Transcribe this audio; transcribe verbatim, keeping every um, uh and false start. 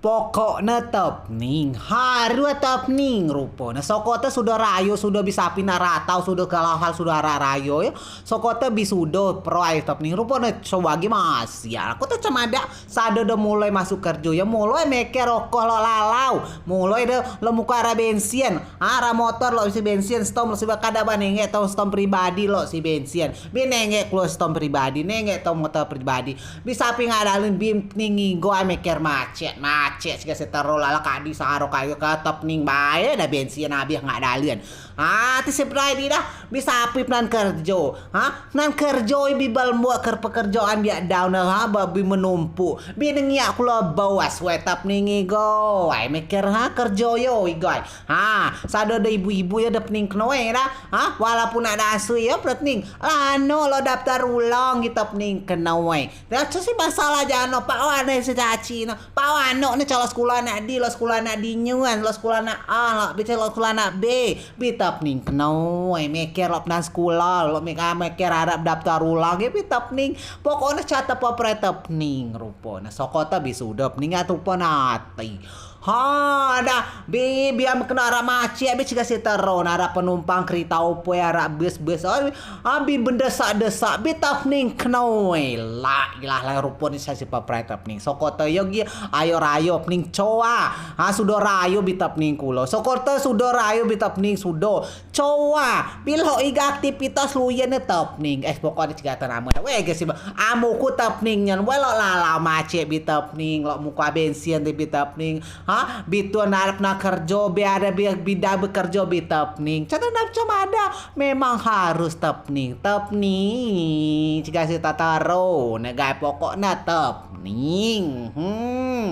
Pokok ne tepning, harus tepning rupo ne. Soko te sudo rayo, sudo bi sapei neak ratau, sudo segalo hal sudo arak rayo yo. Soko te bi sudo pro ai tepning rupo ne. Coa gi masiak. Uku te coa madeak sado de muloi masuk kerjo yo, muloi meker okoh lok lalau, muloi de lok mukua arak bensin. Ha, arak motor lok isi bensin, stom lok si ba, kadeak ba nengek tau stom pribadi lok si bensin. Bi nengek kulo stom pribadi, nengek tau motor pribadi. Bi sapei ngeak dalen, bi tepning igo ai meker macet, macet si ga si tero lala kadi saro kayo ke tepning bae da bensin abis ngeak dalen. Ha, ti si perai di da, bi sapei penan kerjo. Ha, penan kerjo i bi bal mbok ker pekerjoan biak dau ne, ha, ba bi menumpuk. Bi nengiak kulo bos, weh tepning igo ai meker, ha, kerjo yo igo ai. Ha, sado de ibu-ibu yo de pening kenoi da. Ha, walaupun ade asui yo pening. Lano lok daftar ulang gi tepning kenoi. Dah tu si masalah jano, pak wane si caci ne. Pak wano ne calo sekula neak di, lok sekula neak di nyuan, lok sekula neak A, lok bi calo sekula neak B. Bi tepning kenoi, meker lok penan sekula, lok meker, meker arak daftar ulang gi bi tepning. Pokok ne coa te peperai tepning rupo ne. Soko te bi sudo pening atu rupo ne ati. Ha, da, bi, bi am keno arak macet, bi si ga si tero ne, arak penumpang kerita opo, arak bus, bus. Oi, ha, bi mendesak-desak, bi tepning kenoi. La ilah, la rupo ne coa si peperai tepning. Soko te yo gi ayo rayo pening coa. Ha, sudo rayo bi tepning kulo. Soko te sudo rayo bi tepning sudo. Coa, bi lok igai aktivitas luyen ne tepning. Eh, pokok ne cigai te namen. Weh, ge si ba. Amen uku tepning nien. Weh, lok lalau macet bi tepning, lok mukua bensin te bi tepning. Ha, bi tun arep ne kerjo, bi ade bi, bi da bekerjo bi tepning. Coa te nap coa madeak, memang harus tepning. Tepning. Cigai si tataro, negai pokok ne tepning. Hmm.